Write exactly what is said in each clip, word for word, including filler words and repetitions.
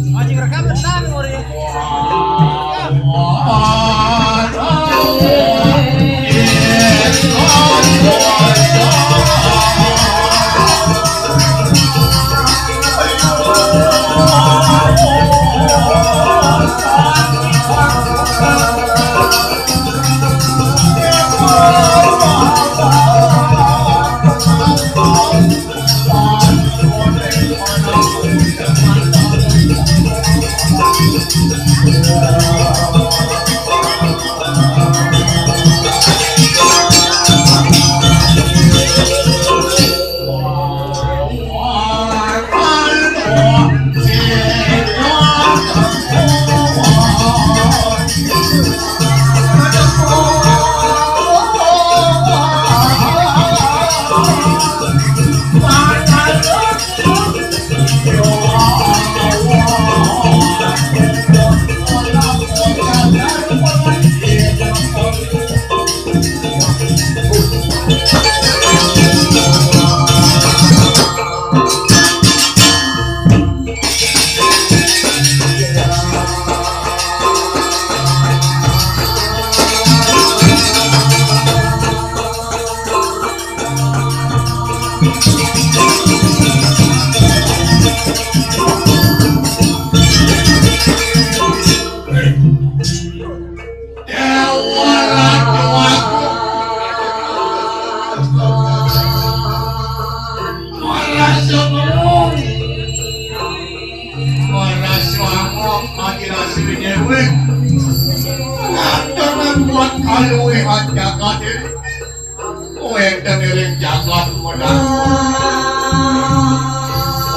Anjing, rekam, rekam, Mori. Ora sanggup, ora sanggup, mati rasa dewe. Ngatur buat kaluwihan jagat ini. Wénten ing jagat Medang.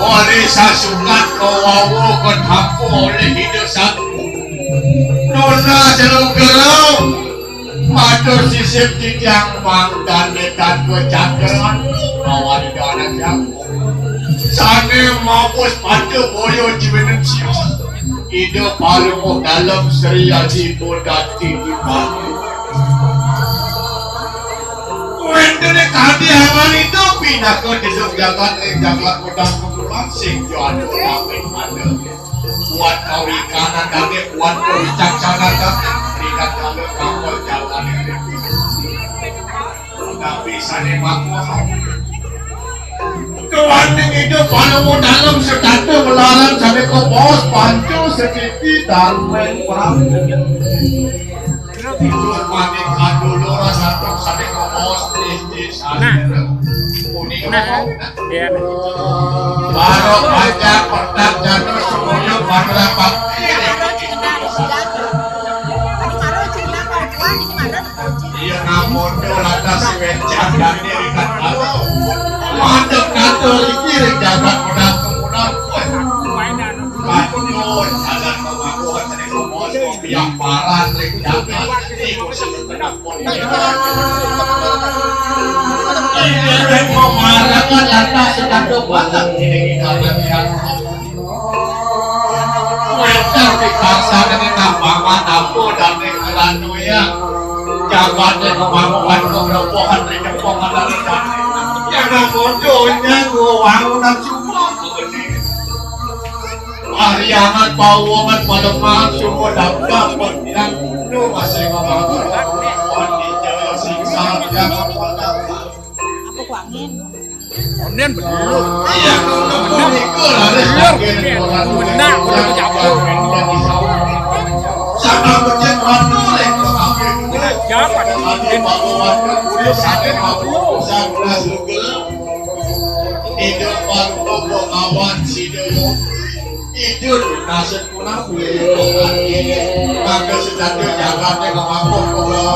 Wali sasukan kawawu ketampa olih Ida Satu. Nona Selugera. Matur sisip titiang mangdané tanpa cakran mawali dalan jago. Sané mapus panca boya jiwinin sios. Ida Palungguh Dalem Sri Aji Bodati Dipati. Wéntené kadi amanita pinaka jeduk jagat ring jagat Kudang Kebulan sing jana utamin mada. Buat kawikanan daging, buat kawicaksanan daging, rikala kapal jalané. Tapi sané mangkono. Kewaning idup anu dalem setata melarat sané kabaos panca sekiti darmeng pram. Idup maning kaduluran atuk sané kabaos istri sané. Nah. Kuning nah. Iya. Baru aja pertanyaan semuanya pada bakti. Iya, namun lantas si Wencan dan dirikan aku. Mandek katur iki ring jagat Kudang Kebulan. Lanjut jalan pengakuan dari Kobos, yang paran ring jagat. Ini ring pemarangan lantas sekandung banget. Ini kita lihat. Wénten pikasanané nambang mataku dané ngranu ya. Jagaté kemangukan kerobohan ring jempong adané. Yén namun donya wangunan sumur gedé. Pariangan pawongan paleman sumur daptar pendidikan nu masih ngomong. Panitia sing sarjana. Apa kuangin? Onden bener. Iya, bener. Bener. Bener, udah tuh jauh. Sama becek waduh, lek. Bener, siapa? Onden bener. Idup baru kawan sida. Idup nasib Mangga sejati jagaté kemampuan kula.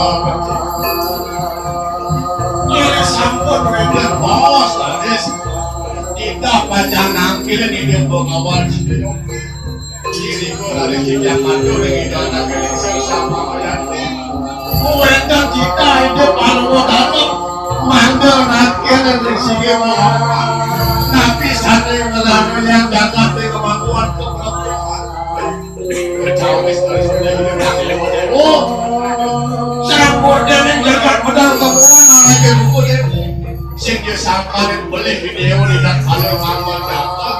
Yen sampun wénten bos, Laris. Kita pacang nangkil ning Bengawan Sedaya. Diriku Laris titiang matur ing Ida Anak Lingsir sama Mayanti. Wénten kita idup panuwun dalem. Mangga nangkil ring sigi mawon. Napi sané ngranu yang jagat ing kemampuan kemampuan. Kecawis terus. Oh, sampun dening jagat pedang kemampuan nangkil buku ini. Sing dia sangkanin beli video di dan ada mangkon dapat.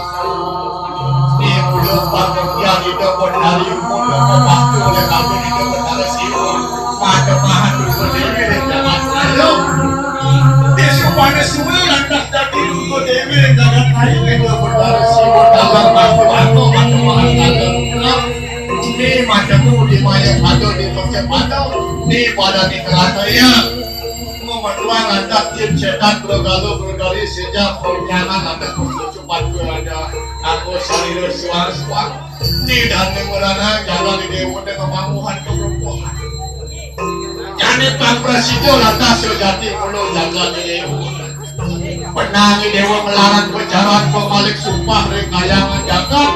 Ini udah bang Yang itu pun dari umur yang waktu oleh kami itu benar sih. Pada bahan itu diri dan jangan ayo. Dia supaya suwe lantas jadi itu diri dan jangan ayo itu benar sih. Tambah waktu aku pada bahan kagak. Ini macammu di mayat atau di percet atau di pada di kerata ya. Memetuang lantas jin setan bergaluh berkali sejak penyangan ada percucupan berada. Aku salira suang-suang. Ni dane merana jaga di dewa dengan manguhan keperempuan. Jane pang prasida lantas sejati mulo jaga di dewa. Penangi dewa melarat pecaran pemalik sumpah ring kayangan jagat.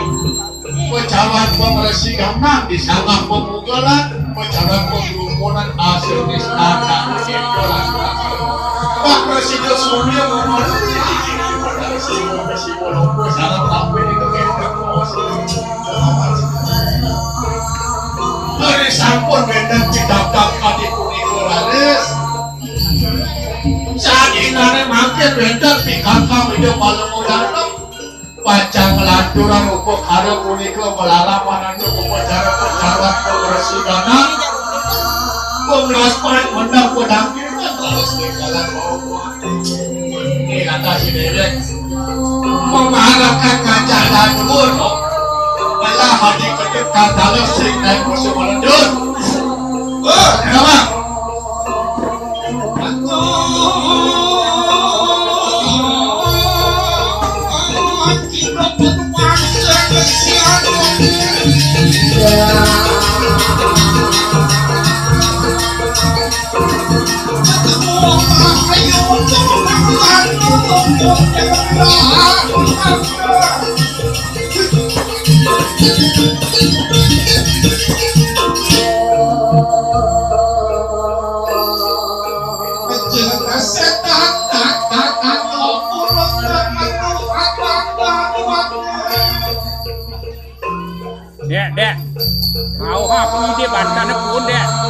Pecaran pengresi ganan di sanggah pemugelan. Pecaran pengumunan hasil istana. Pak Presiden Surya Muhammad. Simbol-simbol apa? Salah apa itu? Dari sampun wénten pidabdab kadi punika raris. Sadinane mangkin wénten pikangkang ida palemu danem. Pacang nglanturang upakara punika malarapan antuk upacara-upacara kapresidanan. Pemlaspan menang pedangkiran balas tinggalan bawah. Ini kata si Dewek. Memarakan ngajaran pun. Malah hadi kedek katalah sing naik musuh meledut. Oh, kenapa? Dek, dek. Mau apa dia bantane pun, dek? Mau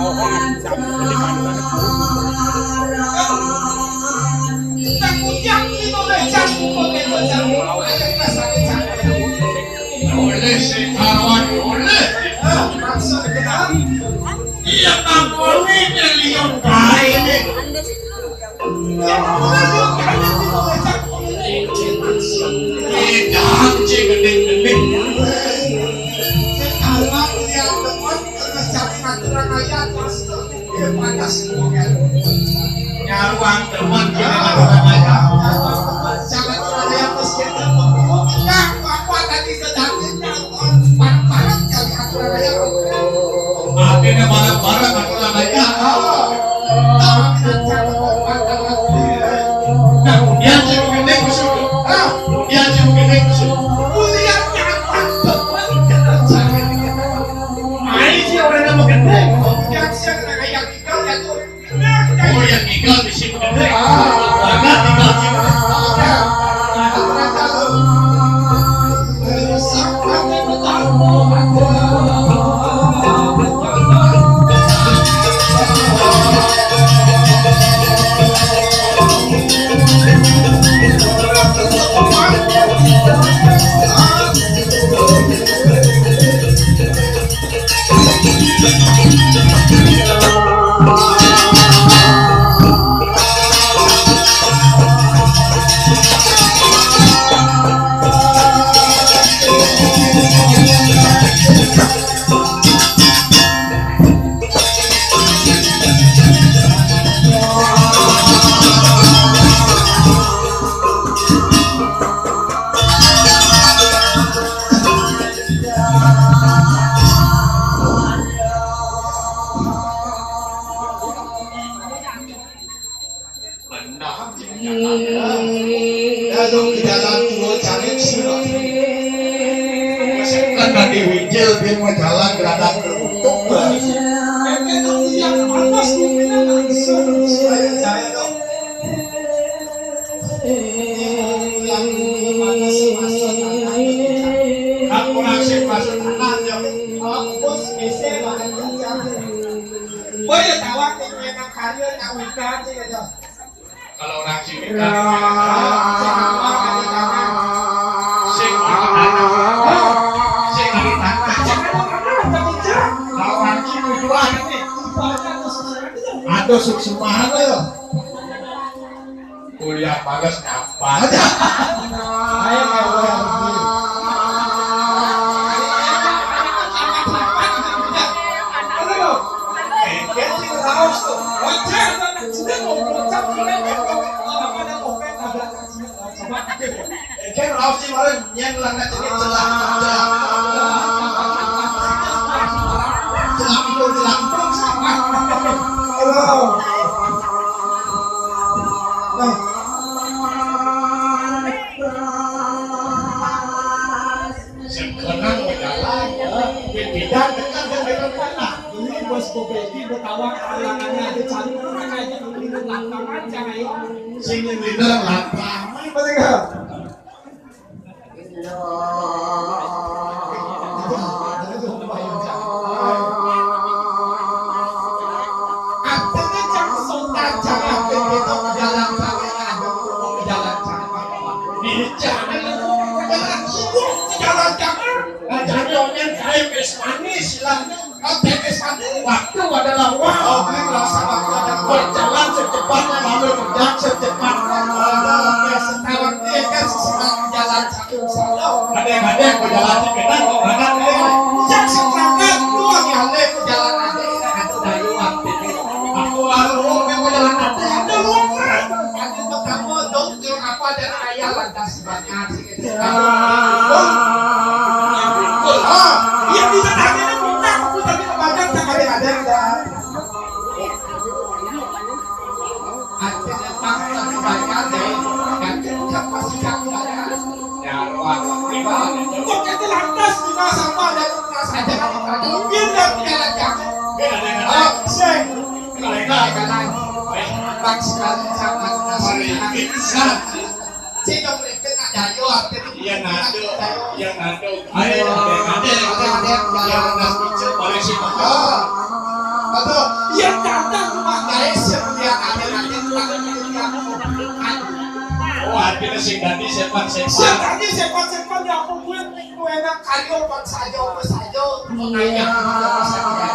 apa dia bantane pun? Oleh sekawan, oleh. Iya, Bang Koni, dia lihat baik. Idang, cik, gending-gending. Sekawan, dia teman, kerja aturan ayat, master. Nyaruang demen kene aturan ayah. Jangan aturan ayah terus kita. Enggak, apa tadi sedang bareng-bareng kali aturan ayah. Akhirnya bareng-bareng aturan ayah. Nah, kemudian saya begini, Gus. Nah, kemudian saya begini, Gus. Kuliah nyata. Ai sih orang nama gendeng. Yang saya kena kayak gitu, ya tuh. Oh, yang tinggal di sini. Warga tinggal di sini. Benar, dalam dua jalan sirah. Kan tadi Wijil bin majalan geradak untuk. Aku nasib masuk tanah, ya. Aku bos, bisa banget. Boy, ya, tawa, keinginan karya, Kalau orang sini kan, sing ada, sing ada, kalau orang sini itu ada nih, ada sukseman ya. Kuliah males, ngampar. Ayo, ayo, ayo. Kan raos sih malah nyen lah, kan, celah, celah. Celah itu, celah. Halo. Nah. Sekarang berjalan, ya. Beda dengan, dengan tanah. Ini bos Bobegi bertawang, kalangannya ada cari mereka aja, ini lapangan, jangan ya. Sini leader, lapangan, apa enggak? Artinya, jangan sontak, jangan begitu, jalan sampai ada jalan sampai. Di jalan, jalan sibuk, jalan jangan. Nah, jangan, jangan, kayak wis manis, silahkan. Oke, wis manis. Waktu adalah uang. Oke, rasa waktu ada uang. Berjalan secepatnya, lalu berjalan secepatnya. Oke, sekarang ini kan sekarang jalan satu. Ada yang, ada yang berjalan di kanan, kanan, kanan. Yang sekarang tuh yang ada berjalan ada, ini ada dari waktu. Aku baru mau berjalan ada, ada luar. Ada pertama, dong, apa ada ayah lantas banyak. Ah, iya, bisa tanya, minta, aku tadi kepada, tak ada, ada, ada. Artinya, Pak, lagi banyak, deh. Nanti ucap pasti kamu banyak. Ya, Pak. Kok itu lantas, kita sama, dan kelas aja, kalau biar dan biar aja. Biar ada yang ada. Ah, sing. Kalau ada yang ada. Pak, sekali sama, kasih. Sing, dong, mereka nggak ada, artinya. Iya, nado. Iya, nado. Ayo, ada, ada, ada, ada. Yang udah pinjam, boleh sih, Pak. Ah, betul. Iya, datang, Pak, guys, yang dia ada, ada, ada, ada. Oh, artinya sing ganti sepan, sepan. Sing ganti sepan, sepan, ya ampun, gue, gue enak, kayu, Pak, saja, Pak, saja. Iya.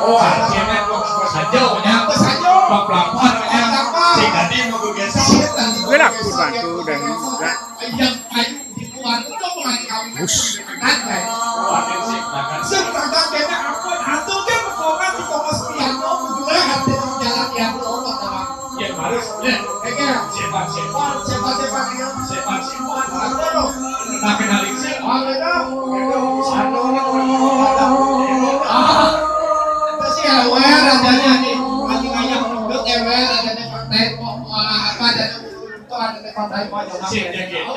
Oh, artinya, Pak, saja, ya. Pak, saja. Pak, pelapor, ya. Pak, pelapor. Sing ganti, mau gue biasa. Gue lah, kurban tuh, dan juga. Yang kayu di luar itu mulai kami. Bus. Kan, kan? Sepakat kena ampun, atau dia berkorban di Thomas Piano, juga ada di jalan yang berkorban, teman. Ya, harus, ya. Oke, siapa, siapa? Siapa, siapa, ya? Siapa, siapa? Apa tuh? Tapi nalik sih. Oh, gitu. Gitu. Satu, ah, apa sih, ya, weh, rajanya nih? Lagi ngayah, duduk, ya, weh, rajanya pakai, apa, ada Sing, ya, gitu.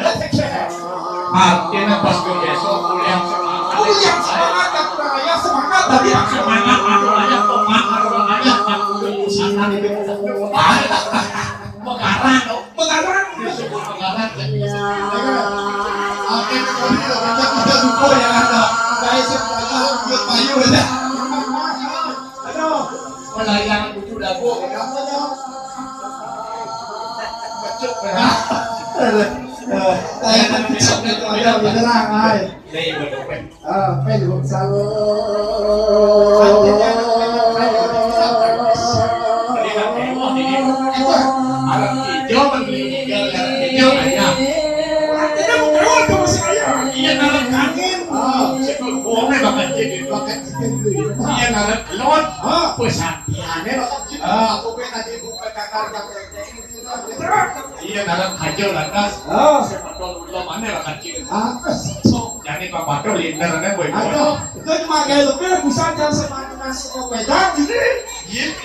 Artinya pas gue besok kuliah semangat. Kuliah semangat, aku raya semangat tadi. Semangat, anu raya, tomat, anu raya, aku udah usaha itu. Pengarang, dong. Pengarang. Disebut pengarang, kan? Oke, kemudian kita, kita dukung ya, ada. Guys, yang pengarang, dia payu aja. Aduh. Melayang itu dagu, kenapa, dong? Becek, ya. Aduh. Eh, layanan bisa, bisa, bisa, bisa. Beneran, ay. Nih, buat dompet. Ah, pen, buat sal. Jadi, kan, eh, oh, ini, itu, anak hijau, kan, hijau, kan, ya. Artinya, mau keluar tuh, masih kaya. Iya, kalau kangen. Ah, saya kalau bohongnya bakal jadi, bakal jadi. Iya, kalau keluar, ah, pesan. Iya, aneh, bakal jadi. Ah, aku pengen tadi buka kakar, kakar. Iya, dalam aja lantas. Oh. Siapa tahu belum mana lah kecil. Apa sih? So, jadi Pak Pato, leader, ada boy. Aduh, itu cuma gaya lebih, bisa jam sembilan belas sepeda gini. Iya.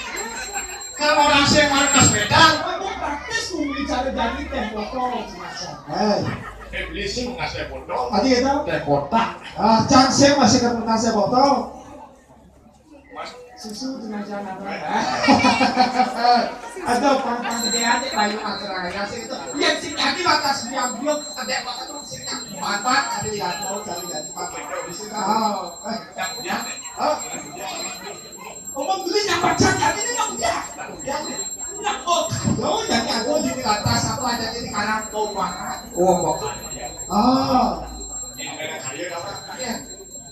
Kalau orang saya markas sepeda, aku praktis mau bicara jadi teh botol. Eh. Eh, beli sih mau ngasih botol. Tadi kita teh kotak. Ah, can saya masih ke ngasih botol. Susu dengan cara apa? Ada pang-pang gede aja, bayu agar raya sih itu. Yang sing jadi batas biang biang, ada apa tuh sing yang empat, ada yang mau cari jadi pakai di situ. Oh, eh, yang punya? Oh, ngomong beli yang macam tadi ini yang punya. Yang punya. Oh, oh, jadi aku di lantas apa aja ini karang kau banget. Oh, kok. Oh. Yang kena karya apa? Iya.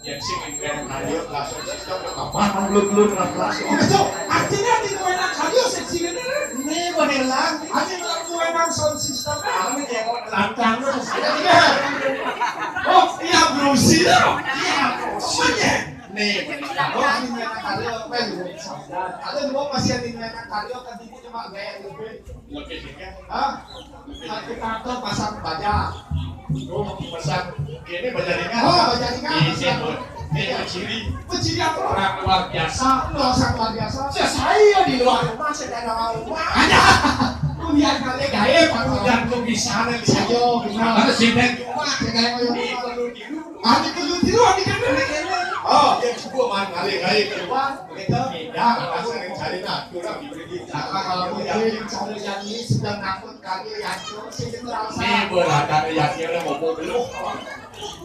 Yang sing yang kena karya langsung sistem apa? Belum, belum, langsung. Itu artinya di kena karya seksi ini. Ini model lang. Ada yang lagu emang sound system. Kami dia mau lantang terus. Iya. Oh, iya, Brusi. Iya, Brusi. Nih, oh, ini kena karya apa? Ada dua pasien di kena karya tadi. Cuma gaya lebih. Lebih ringan. Hah? Satu kartu pasang baja. Oh, pasang. Ini baja ringan. Oh, baja ringan. Ini, ini, ini ciri. Ciri apa? Orang luar biasa. Orang luar biasa. Saya di luar rumah, saya dalam rumah. Ada. Kuliah kali gaib, Pak. Dan kok bisa nih? Ayo, benar. Ada sih, Dan. Rumah, saya kayak ini perlu di rumah. Ada perlu di rumah, di kamar. Oh, ya, coba main kali gaib, coba. Kita pindah, kita sering cari, nah, kurang diberi. Nah, kalau mungkin cara yang ini sedang ngangkut kaki, ya, coba sih, kita rasa. Ini berat, ada yang dia mau belum.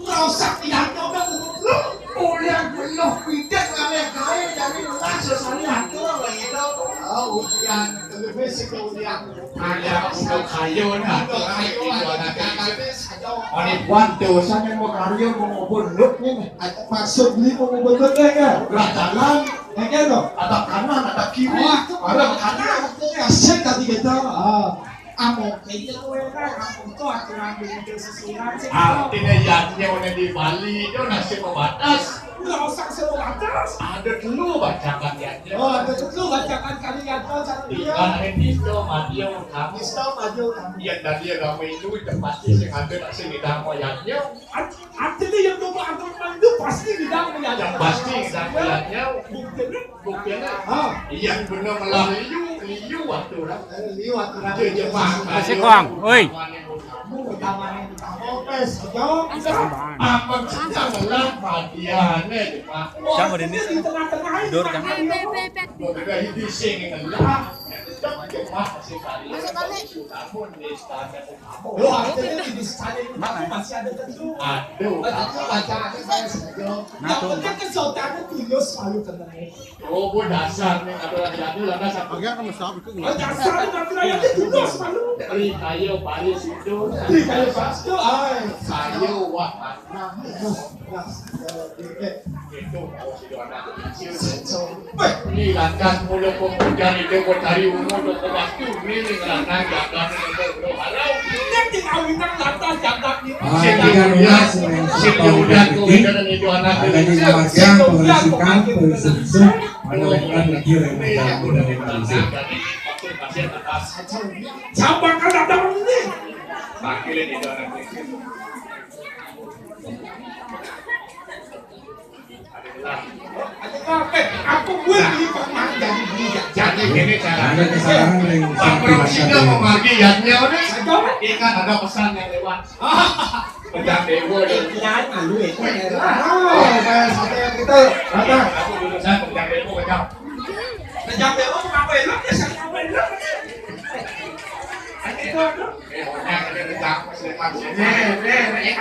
Nggak usah, ya, coba belum. Udah belum, pindah, kali gaib, jadi langsung saya atur, begitu. Oh, ujian, lebih sih ke ujian. Ada untuk kayu, nah, untuk kayu, ada Ani kuanto, saya mau karya, mau ngubur lutnya nih. Ada maksud ni mau ngubur lutnya kan? Belah jalan, ya kan, no? Ada kanan, ada kiri. Wah, ada kanan. Ya, saya tadi kata, ah, amo kaya wena, amo tu aturan di sesuai. Artinya yatnya udah di Bali, itu nasib pembatas. Nggak usah sewa atas. Ada dulu bacakan ya. Oh, ada dulu bacakan kali ya, Tuan, satu dia. Ikan ini Mister Madio Utama. Mister Madio Utama. Yang tadi agama itu udah pasti sing ada tak sing kita mau ya. Artinya yang mau atur itu pasti di dalam ya. Yang pasti kita mau ya. Buktinya, buktinya. Ah. Yang benar melalui liu, liu aturan. Liu aturan. Itu jemaah. Masih kurang, oi. Ampun, sedang lelah, bagiannya, Pak. Siapa ini? Tidur, kan? Udah ini sing lelah. Masuk kali. Ampun, di istana. Lo artinya di istana ini masih ada tentu. Aduh. Tentu baca aja saya saja. Nah, yang penting kesultanan tulus selalu tenang. Oh, bu dasar nih, aturan jadul, lantas apa? Oke, kamu stop, itu enggak. Oh, dasar, aturan itu tulus selalu. Beli kayu, balik situ. Beli kayu, pas itu, ay. Kayu, wah, nah, nah, nah, eh, eh. Itu, kalau sudah ada kecil. Ini lantas mula pemuda itu, kau cari umur, kau waktu, ini lantas jaga, ini kau belum halau. Ini di kawinan lantas jaga, ini. Ah, tiga belas, yang Sing sepuluh udah, kau detik. Ada di magang, pengisikan, pengisikan. Mana lekat lagi yang mengganggu dari Malaysia. Siapa kan datang ini? Aku gue beli pernah jadi beli. Jadi ini cara. Ada kesalahan yang Pak Prof sudah membagi yatnya udah. Ingat ada pesan yang lewat. Pejam dewa dia. Kirain malu ya. Oh, saya satu yang kita. Apa? Aku dulu saya pejam dewa pejam. Pejam dewa kenapa elok ya? Saya kenapa elok? Kan itu, aduh. Eh, orang ada pejam, pas lepas. Nih, nih, nih.